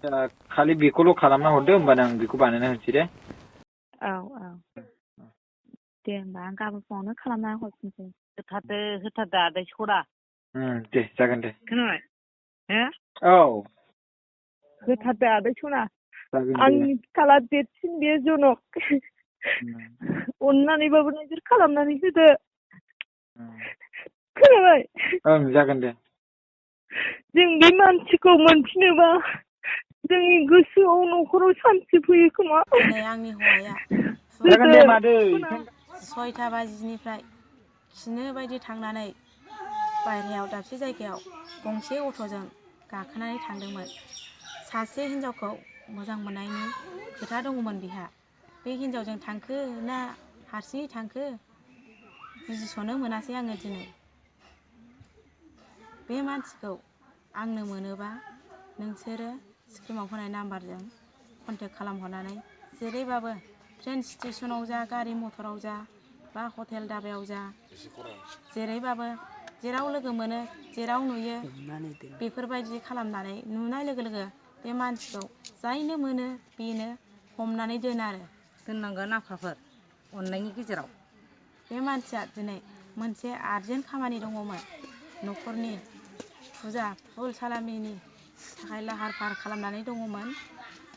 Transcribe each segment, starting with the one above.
खालि बेखौल' खालामना हरदो होमबानो आं बेखौ बानायना होनोसै दे। औ औ दे होमबा आं गाबोन फुङावनो खालामना हरफिनसै। होथारदो आदै सरा। दे जागोन दे। खोनाबाय? हो? औ होथारदो आदै सना। जागोन दे। आंनि फिसाला देरसिन बेयो जनक। अननानैबाबो नोंसोर खालामनानै होदो। खोनाबाय? ओं जागोन दे। जों बे मानसिखौ मोनफिनोबा जोंनि गोसोआव न'खराव सान्थि फैयो खोमा। दिनै आंनि हौवाया जागोन दे मादै। 6टा बाजिनिफ्राय खिनो बायदि थांनानै बायहेरायाव दाबसे जायगायाव गंसे अट'जों गाखोनानै थांदोंमोन। सासे हिनजावखौ मोजां मोननायनि खोथा दङमोन बिहा। बे हिनजावजों थांखो ना हारसिङै थांखो बुजिस'नो मोनासै आङो दिनै। बे मानसिखौ आंनो मोनोबा नोंसोरो स्क्रिनाव होनाय नाम्बारजों कन्टेक्ट खालामहरनानै जेरैबाबो ट्रेन स्टेसनाव जा गारि मटराव जा बा हटेल धाबायाव जा जेरैबाबो जेराव लोगो मोनो जेराव नुयो बेफोरबायदि खालामनानै नुनाय लोगो लोगो बे मानसिखौ जायनो मोनो बेनो हमनानै दोन आरो दोननांगोन आफाफोर अननायनि गेजेराव। बे मानसिया दिनै मोनसे आर्जेन्ट खामानि दङमोन। न'खरनि फुजा फुल सालामिनि थाखाय लाहार फाहार खालामनानै दङमोन।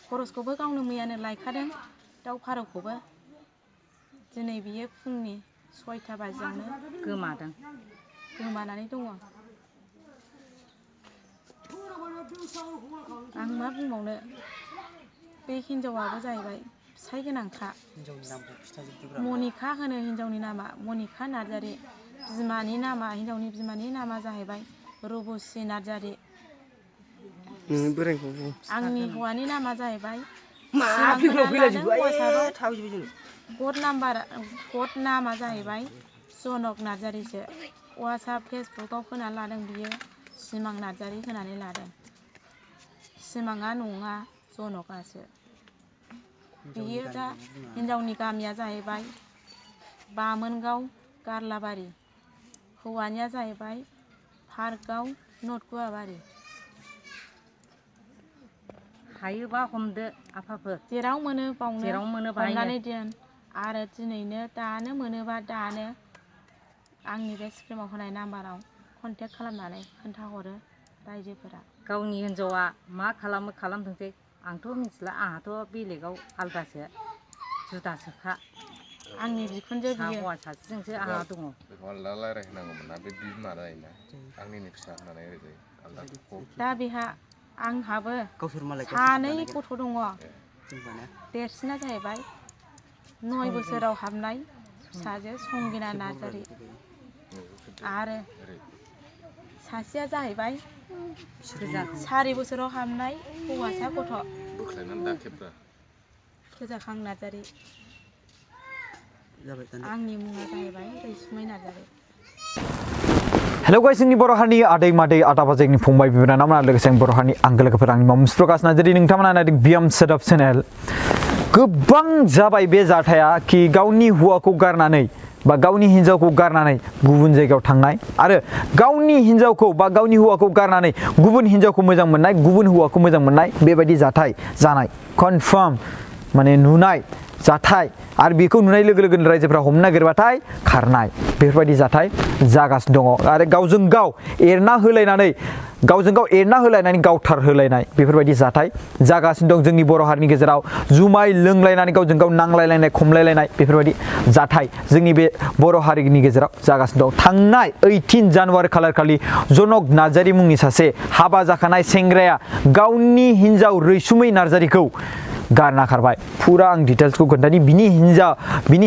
खरसखौबो गावनो मैयानो लायखादों दाउ फारौखौबो। दिनै बियो फुंनि 6टा बाजियावनो गोमानानै दङ। आं मा बुंबावनो बे हिनजावाबो जाहैबाय फिसाइ गोनांखा। मनिखा होनो हिनजावनि नामा मनिखा नार्जारि। हिनजावनि बिमानि नामा जाहैबाय रुबुसि नार्जारि। आंनि हौवानि नामा जाहैबाय कड नामा जाहैबाय जनक नार्जारिसो। वाट्सएप फेसबुकआव होनानै लादों बियो सिमां नार्जारि होनानै लादों। सिमाङा नङा जनकआसो। बियो दा हिनजावनि गामिया जाहैबाय बामोनगाव गारलाबारि। हौवानिया जाहैबाय पार्कगाव नर्थ गुवाबारि। हायोबा हमदो आफाफोर। जेराव मोनो बावनो हमनानै दोन आरो दिनैनो दानो मोनोबा दानो आंनि बे स्क्रिनाव होनाय नाम्बाराव कन्टेक्ट खालामनानै खोन्थाहरो रायजोफोरा। गावनि हिन्जावा मा खालामो खालामथोंसै आंथ' मिथिला आंहाथ' बेलेगाव आलदासो जुदासोखा। आंनि बिखुनजो बियो हौवा सासेजोंसो आंहा दङ। बेखौ आलदा रायज्लायहोनांगौमोन ना बे बिमा जायोना आंनिनो फिसा होननानै ओरैजाय आलदा। दा बेहा आंहाबो 2 गथ' दङ। देरसिना जाहैबाय 9 बोसोराव हाबनाय फिसाजो संगिना नार्जारि आरो सासेया जाहैबाय 4 बोसोराव हाबनाय हौवासा गथ' फोजाखां नार्जारि। आंनि मुङा जाहैबाय रैसुमै नार्जारि। हेलौ गाइस, जोंनि बर' हारिनि आदै मादै आदा बाजैनि फंबाय बिनानावमोन लोगोसे प्रकाश बर'हारिनि आंगो लोगोफोर आंनि मुङा प्रकाश नार्जारि। नोंथांमोना नायदों बियाम सोदोब चेनेल। गोबां जाबाय बे जाथाया कि गावनि हौवाखौ गारनानै बा गावनि हिन्जावखौ गारनानै गुबुन जायगायाव थांनाय आरो गावनि हिन्जावखौ बा गावनि हौवाखौ गारनानै गुबुन हिन्जावखौ मोजां मोननाय गुबुन हौवाखौ मोजां मोननाय बेबायदि जाथाय जानाय कनफार्म माने नुनाय जाथाय आरो बेखौ नुनाय लोगो लोगोनो रायजोफोरा हमनो नागिरबाथाय खारनाय बेफोरबायदि जाथाय जागासिनो दङ आरो गावजों गाव एरना होलायनानै गावथार होलायनाय बेफोरबायदि जाथाय जागासिनो दं जोंनि बर' हारिनि गेजेराव। जुमाय लोंलायनानै गावजों गाव नांलायलायनाय खमलायलायनाय बेफोरबायदि जाथाय जोंनि बे बर' हारिनि गेजेराव जागासिनो दं। थांनाय 18 जानुवारि खालार खालि जनक नार्जारि मुंनि सासे हाबा जाखानाय सेंग्राया गावनि हिन्जाव रैसुमै नार्जारिखौ गारना खारबाय। फुरा आं डिटेल्सखौ खोन्थानि। बिनि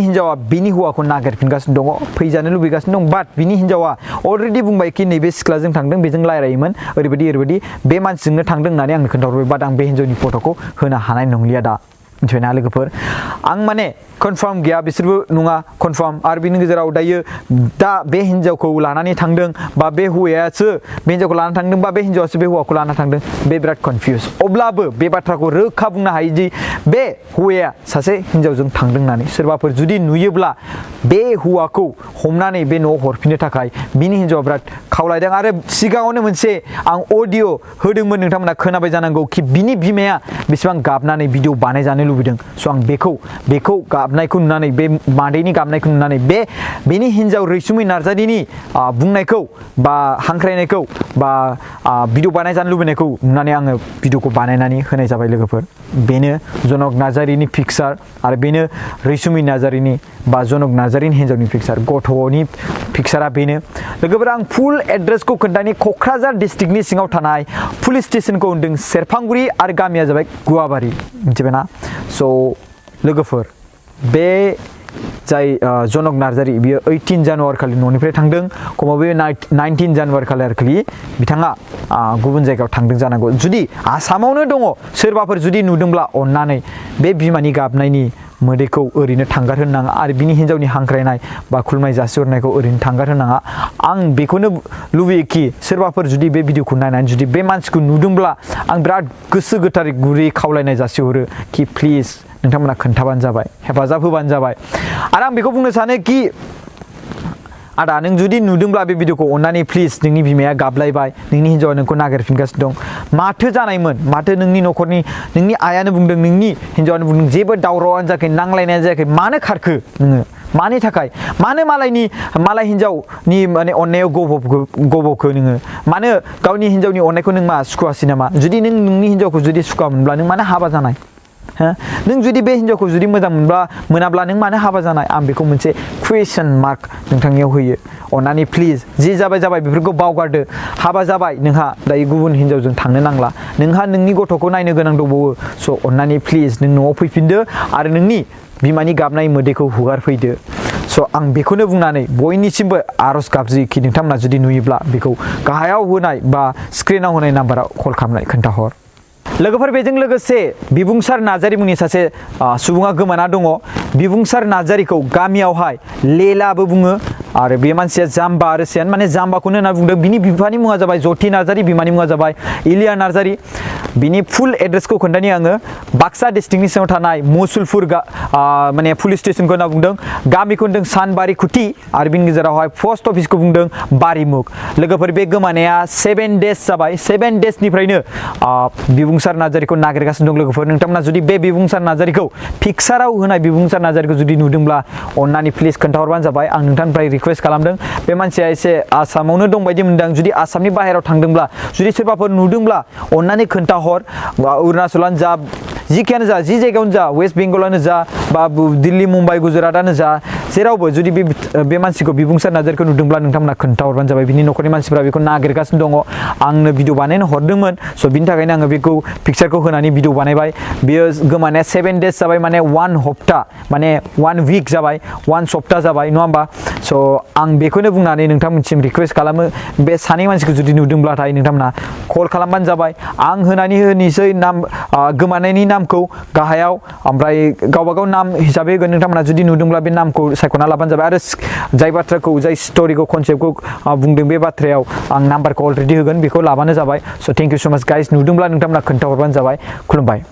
हिन्जावा बिनि हौवाखौ नागिरफिनगासिनो दङ, फैजानो लुबैगासिनो दं। बाट बिनि हिन्जावा अलरेडि बुंबाय कि नैबे सिख्लाजों थांदों बेजों रायलायोमोन ओरैबायदि बे मानसिजोंनो थांदों होननानै आंनो खोन्थाहरबाय। बाट आं बे हिन्जावनि फट'खौ होनो हानाय नंलिया दा, मिथिबायना लोगोफोर। आं माने कनफार्म गैया, बिसोरबो नङा कनफार्म। आरो बिनि गेजेराव दायो दा बे हिन्जावखौ लानानै थांदों बा बे हौवायासो बे हिन्जावखौ लानानै थांदों बा बे हिन्जावासो बे हौवाखौ लानानै थांदों, बे बिराद कनफिउस। अब्लाबो बे बाथ्राखौ रोखा बुंनो हायोदि बे हौवाया सासे हिन्जावजों थांदों होननानै। सोरबाफोर जुदि नुयोब्ला बे हौवाखौ हमनानै बे न'आव हरफिननो थाखाय बिनि हिन्जावा बिराद खावलायदों आरो सिगाङावनो मोनसे आं अडिअ होदोंमोन नोंथांमोना खोनाबाय जानांगौ कि बिनि बिमाया बेसेबां गाबनानै भिडिअ बानायजानो लुबैदों स' आं बेखौ गाबनायखौ नुनानै बे मादैनि गाबनायखौ नुनानै बेनि हिन्जाव रैसुमै नार्जारिनि बुंनायखौ बा हांख्रायनायखौ बा भिडिअ बानायजानो लुबैनायखौ नुनानै आङो भिडिअखौ बानायनानै होनाय जाबाय लोगोफोर बेनो जनक नार्जारिनि पिक्सार आरो बेनो रैसुमै नार्जारिनि बा जनक नार्जारिनि हिन्जावनि पिक्सार गथ'नि पिक्सारा बेनो लोगोफोर आं फुल एड्रेसखौ खोन्थानि क'क्राझार डिस्ट्रिक्टनि सिङाव थानाय पुलिस स्टेसनखौ होनदों सेरफांगुरि आरो गामिया जाबाय गुवाबारि मिथिबायना स' लोगोफोर बे जाय जनक नार्जारि बियो 18 जानुवारि खालि न'निफ्राय थांदों खमावबो 19 जानुवारि खालि बिथाङा गुबुन जायगायाव थांदों जानांगौ जुदि आसामावनो दङ सोरबाफोर जुदि नुदोंब्ला अननानै बे बिमानि गाबनायनि मोदैखौ ओरैनो थांगार होनो नाङा आरो बिनि हिन्जावनि हांख्रायनाय बा खुलुमनाय जासिहरनायखौ ओरैनो थांगार होनो नाङा आं बेखौनो लुबैयोखि सोरबाफोर जुदि बे भिडिअखौ नायनानै जुदि बे मानसिखौ नुदोंब्ला आं बिराद गोसो गोथारै गुरै खावलायनाय जासिहरो कि प्लिज नोंथांमोना खोन्थाबानो जाबाय हेफाजाब होबानो जाबाय आरो आं बेखौ बुंनो सानो कि आदा नों जुदि नुदोंब्ला बे भिडिअखौ अननानै प्लिज नोंनि बिमाया गाबलायबाय नोंनि हिन्जावा नोंखौ नागिरफिनगासिनो दं माथो जानायमोन माथो नोंनि न'खरनि नोंनि आइयानो बुंदों नोंनि हिन्जावानो बुंदों जेबो दावरावानो जायाखै नांलायनायानो जायाखै मानो खारखो नोङो मानि थाखाय मानो मालाय हिन्जावनि माने अननायाव गब'खो नोङो मानो गावनि हिन्जावनि अननायखौ नों मा सुखुवासै नामा जुदि नों नोंनि हिन्जावखौ जुदि सुखुवामोनब्ला नों मानो हाबा जानाय नों जुदि बे हिन्जावखौ जुदि मोजां मोनाब्ला नों मानो हाबा जानाय आं बेखौ मोनसे कुवेसन मार्क नोंथांनियाव होयो अननानै प्लिज जि जाबाय बेफोरखौ बावगारदो हाबा जाबाय नोंहा दायो गुबुन हिन्जावजों थांनो नांला नोंहा नोंनि गथ'खौ नायनो गोनां दंबावो स' अननानै प्लिज नों न'आव फैफिनदो आरो नोंनि बिमानि गाबनाय मोदैखौ हुगारफैदो स' आं बेखौनो बुंनानै बयनिसिमबो आर'ज गाबज्रियोखि नोंथांमोना जुदि नुयोब्ला बेखौ गाहायाव होनाय बा स्क्रिनाव होनाय नाम्बाराव कल खालामनानै खोन्थाहर लोगोफोर बेजों लोगोसे बिबुंसार नार्जारि मुंनि सासे सुबुङा गोमाना दङ बिबुंसार नार्जारिखौ गामियावहाय लेलाबो बुङो आरो बे मानसिया जाम्बा आरो सेन माने जाम्बाखौनो होनना बुंदों बिनि बिफानि मुङा जाबाय जति नार्जारि बिमानि मुङा जाबाय इलिया नार्जारि बिनि फुल एड्रेसखौ खोन्थानि आङो बाक्सा डिस्ट्रिक्टनि सिङाव थानाय मुसुलपुर माने पुलिस स्टेसनखौ होनना बुंदों गामिखौ होनदों सानबारि खुथि आरो बिनि गेजेरावहाय पस्ट अफिसखौ बुंदों बारिमुग लोगोफोर बे गोमानाया 7 डेज जाबाय 7 डेजनिफ्रायनो बिबुंसार नार्जारिखौ नागिरगासिनो दं लोगोफोर नोंथांमोना जुदि बे बिबुंसार नार्जारिखौ पिक्साराव होनाय बिबुंसार नार्जारिखौ जुदि नुदोंब्ला अननानै प्लिज खोन्थाहरबानो जाबाय आं नोंथांनिफ्राय रिक्वेस्ट खालामदों बे मानसिया एसे आसामावनो दं बायदि मोनदों जुदि आसामनि बाहेरायाव थांदोंब्ला जुदि सोरबाफोर नुदोंब्ला अननानै खोन्थाहर अरुणाचलानो जा जिखियानो जा जि जायगायावनो जा वेस्ट बेंगलानो जा बा दिल्ली मुम्बाइ गुजरातआनो जा जेरावबो जुदि बे मानसिखौ बिबुंसार नार्जारिखौ नुदोंब्ला नोंथांमोना खोन्थाहरबानो जाबाय बिनि न'खरनि मानसिफोरा बेखौ नागिरगासिनो दङ आंनो भिडिअ बानायनो हरदोंमोन स' बिनि थाखायनो आङो बेखौ पिक्सारखौ होनानै भिडिअ बानायबाय बियो गोमानाया 7 डेज जाबाय माने 1 हप्ता माने 1 विक जाबाय 1 सप्ता जाबाय नङा होमबा स' आं बेखौनो बुंनानै नोंथांमोनसिम रिक्वेस्ट खालामो बे सानै मानसिखौ जुदि नुदोंब्लाथाय नोंथांमोना कल खालामबानो जाबाय आं होनानै होनोसै नाम गोमानायनि नामखौ गाहायाव ओमफ्राय गावबागाव नाम हिसाबै होगोन नोंथांमोना जुदि नुदोंब्ला बे नामखौ सायख'ना लाबानो जाबाय आरो जाय बाथ्राखौ जाय स्ट'रिखौ कनसेप्टखौ बुंदों बे बाथ्रायाव आं नाम्बारखौ अलरेडि होगोन बेखौ लाबानो जाबाय स' थेंक इउ स' माच गाइस नुदोंब्ला नोंथांमोना खोन्थाहरबानो जाबाय खुलुमबाय